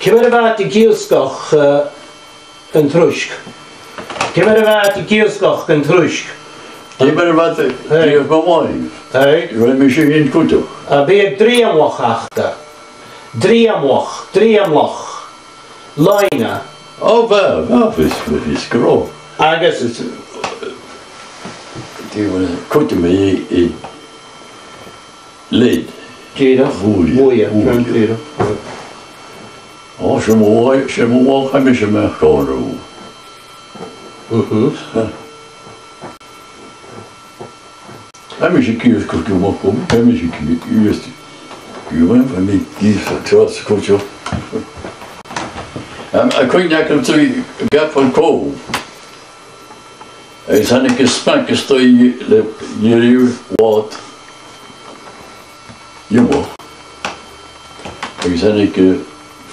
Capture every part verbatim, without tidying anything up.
Ciamar a bha iad ag iasgach, eh, an truisg? Ciamar a bha iad ag iasgach an truisg? Ciamar a bha iad ag Hey. iasgach mo mhàthair? Hey. Rinn mise sin cuideachd. A bha iad driamlach aca. Driamlach, driamlach. Loidhne. O, bha, bha, bha, bha, bha, grò. Agus Is, eh, dè bha, cuideachd mi i, i lead. Dìreach. Bhuaile, Bhuaile, bhuaile. Dìreach. O, 's e mo mhàthair, 's e mo mhàthair, chaidh mise a-mach còmhla riutha. Mhm. Tha mise ag iasgach cuideachd, tha mise ag iasgach cuideachd, tha mi ag iasgach tro sgoil. Am, a' cuimhne agam tro Gabhal Cove. Agus thàinig an smag a-staigh le, le, le bhàt. Iomadh. Agus thàinig, eh,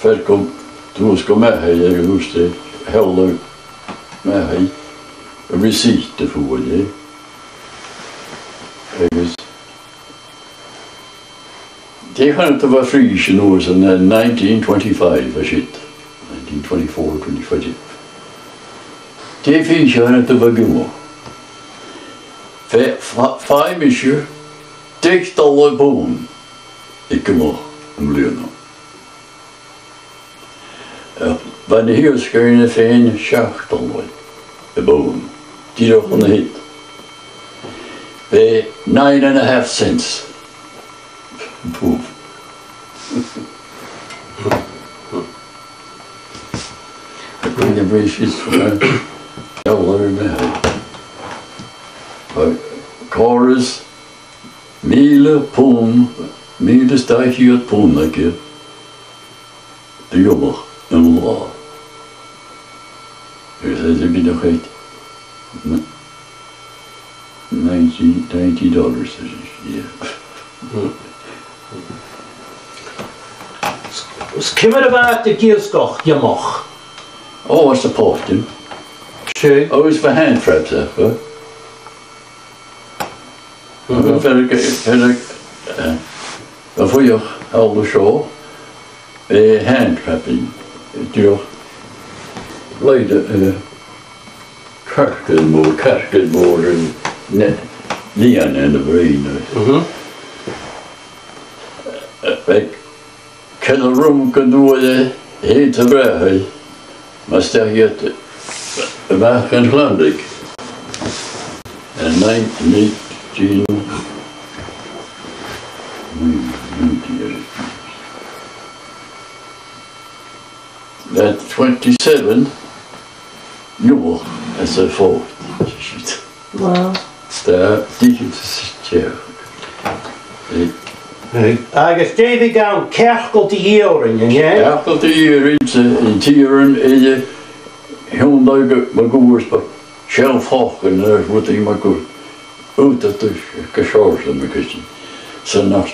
fear gu, suas gu Mathaidh agus thuirt e, sheall e Mathaidh, a receipt a fhuair e. Agus dè chanadh tu a bha a' phrìs an uair sin, eh, nineteen twenty-five, a shit. Nineteen twenty-four, twenty-five. Dè a' phrìs a chanadh tu a bha ag iomall? Fai-, fa-, faigh mise deich dollair a bhonn aig iomadh am bliadhna. Eh, bha na h-iasgairean fhèin seachd dollair a bhonn. Dìreach an siud. B' e nine and a half cents. Poof. Cuimhne, b' e sin, eh, dollair a bh' ann. Chòrd mìle punnd, mìle is dà cheud punnd aige do iomadh an latha. Agus e, e bhith nach eil, n-, ninety, ninety dollars, yeah. Is ciamar a bha iad ag iasgach iomadh? Oh, that's the portion. Sure. Oh, it's for hand traps, eh? Mhm. Bha fear, fear, eh, a' fuireach thall an seo, eh, hand trapping, dìreach, laigh, eh, carcaid mòr, carcaid mòr an ne-, lìon ann am broinn. Mhm. Eh, eh, Ceann a' rùm gun d' fhuair e, tha e a' breith, mas deach iad a-mach an Atlantic. In nineteen, at twenty-seven, no, as a fourth. Wow. Tha, dìreach. Agus dè bhiodh ann, cearcall de dh'iarainn, an e? Cearcall de dh'iarainn, 's e, an t-iarann, eh, thionndaidh gu, mun cuairt, b' e seann phòcan air rudeigin mar gun, ùghdar gu seòrsa mar sin. 'S ann nach,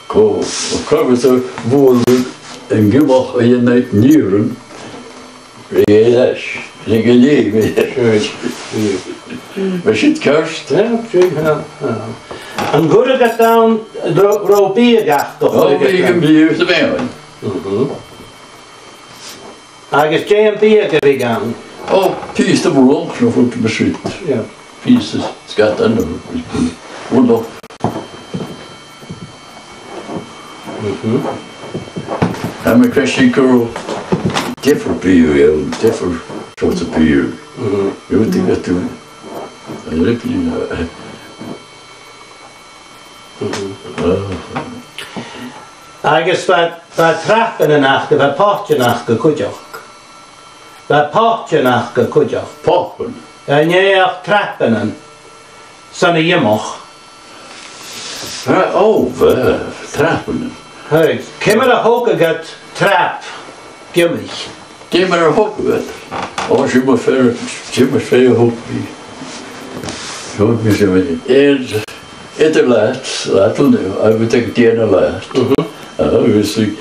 co-, co-, co-, bhuail an giomach a dhèanamh an iarann, rinn e leis, rinn e leis. Sure, sure. Bha sin ceart. Yeah, sure, yeah, yeah. An cuireadh iad ann ro-, robh biadh aca? Robh biadh, am biadh sa mheadhan. Mhm. Agus dè am biadh a bhiodh ann? Oh, pìos de bhroc, no rud mar sin. Yeah. Pìos de sgadan, no rud. Mhm. Tha mi a' creidsinn gu robh diofar biadh, eh, diofar seòrsa biadh. Mhm. Rud a bha tu, an rud, eh, Mhm. Ah. Agus bha, bha trapannan aca, bha poitean aca cuideachd. Bha poitean aca cuideachd. Poitean? An e ach trapannan san a' ghiomach. Tra-, o, bha, trapannan. Hey, ciamar a thogadh iad trap giomaich? Ciamar a thogadh iad? O, 's e mo mhàthair, 's e mo mhàthair a thog mi. Thog mi sin. Eadar, eadar làithean, làithean, I would take dèanamh làithean. Mhm. Agus, eh,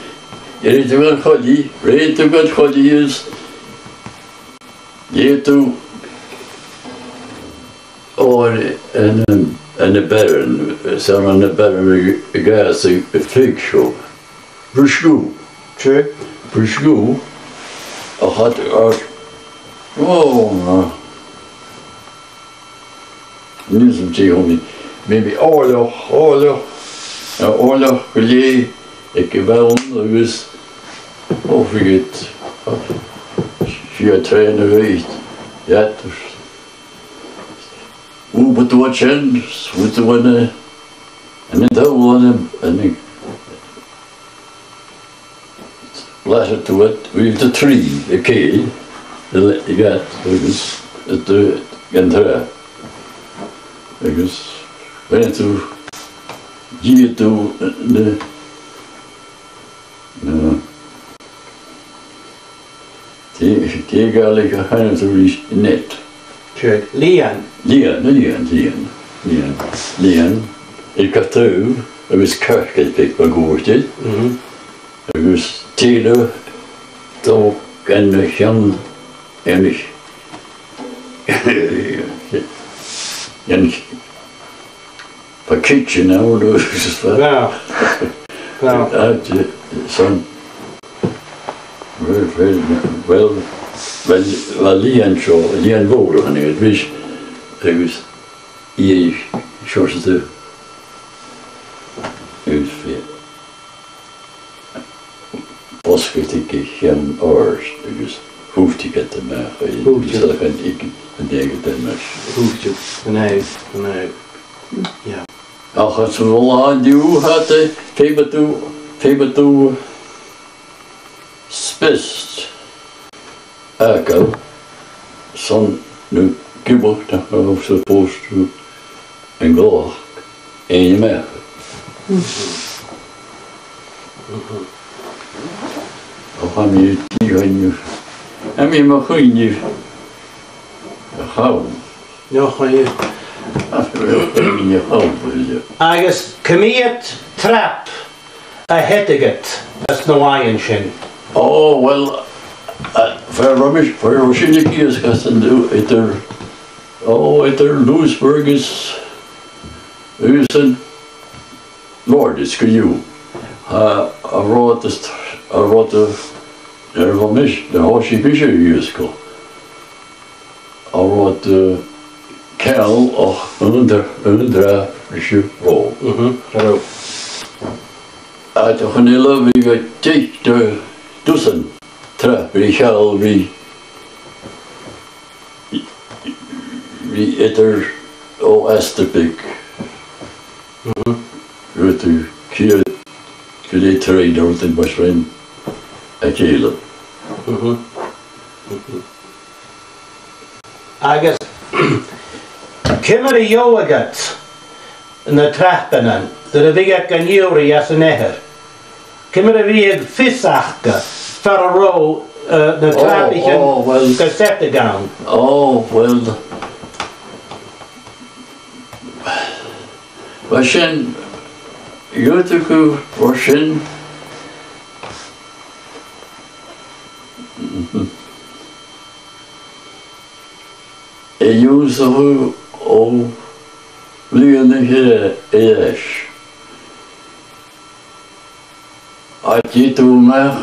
rèitibh gun choillidh, rèitibh gun choillidh is, dh'fhaodadh tu, o, an, an, an, am bearan, 's ann an, am bearan a, a ghabhas a, a' phig seo. Bhris thu. Sure. Bris gu, a chad ar, o, na. Nì mi sin dè th' ann. Maybe òirleach, òirleach, na òirleach gu lèir aig a' bhonn agus, o, bhiodh iad, o, siud trèana a bhiodh iad. Iad, ùbadh tu an sin, ùbadh tu an, an, an, an, an, Blas tu iad, bhiodh tu trì, a cèil, a le-, a gad, agus, a du, gan trà. Agus, bhiodh tu, dìreach tu, na, na, dè, dè a' Ghàidhlig a chanadh tu ris net? Seadh, lìon. Lìon, lìon, lìon, lìon, lìon. Aig a' taobh, agus cearcall beag mun cuairt. Mhm. Agus tìde, tog an ceann, an, an, fa kitchen a bh' ann, agus fa. Bha. Bha. Àite, son. Well, well, well, well, lìon seo, lìon mhòr a th' ann, agus, agus i seo sa, agus fé. Bosgaidh aig a' cheann air, agus thuit iad a-mach, eh, Thuit. Agus a' cheann aig an dèidh a-mach. Thuit, an aghaidh, an aghaidh. Yeah. Ach anns an latha an-diugh, tha, feumaidh tu, feumaidh tu spios fhàgail son na giomaich nach eil supposed to an gnothach fhaighinn a-mach. Ach tha mi a' dìochuimhneachadh, tha mi a' mo chuimhneachadh a' chabhail. No, chuimhne. Tha mi a' chabhail, yeah. Agus ciamar a bha trap a' tighinn às na làithean sin? Oh, well, uh, far an robh mise, far an robh sinn ag iasgach san dùthaich eadar, oh, eadar Louisburg is, is an Lourdes co-dhiù. Uh, a' rud is, a' rud a, air a bha mise, nuair a thòisich mise ag iasgach. A' rud, eh, ceangal ach an dra-, an dràibh ris an robh. Mhm, cha robh. Àiteachan eile bhiodh a' dèanamh dusan trap ri cheangal ri, ri eadar, o, astar beag. Mhm. Rudan ciad, gu lèir trèana, rudan mar sin a chèile. Mhm. Mhm. Agus ciamar a gheibheadh iad na trapannan, nuair a bhiodh iad gan iarraidh às an eathar? Ciamar a bhiodh fios aca far an robh, eh, na Ò, trapaichean ò, well. Gu seachad ann? Ò, well. Bha sin, dh'fhaodadh gu, bha sin. A' ionnsachadh o bhliadhnaichean air ais. Ach dh'fhaodadh tu a-mach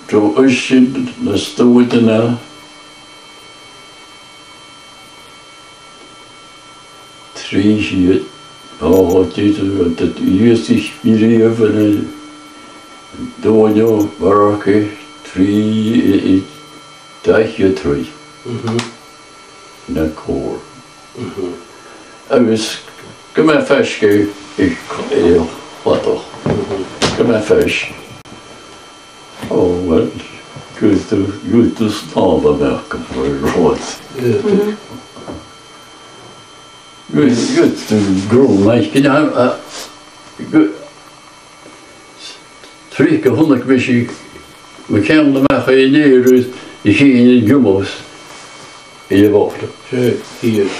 tro uisge nan stòbhan trì fichead, o, dh'fhaodadh tu, dh'fhaodadh tu, dh'fhaodadh tu, dh'fhaodadh tu, dòigh no marach trì, i, i, dà fhichead troigh. Mhm. Na còir. Mhm. Agus gu math faisg air, air, air chladach. Mhm. Gu math faisg. O, well, gu tu, gu tu snàmh a-mach gu bhur ròd. Yeah. Mhm. Gu, gu tu grùn, like, you know, uh, gu, tric a chunnaic mise mo cheann a-mach air an fheur, a' chinn an giomach air a' bhòrd. Sure, here.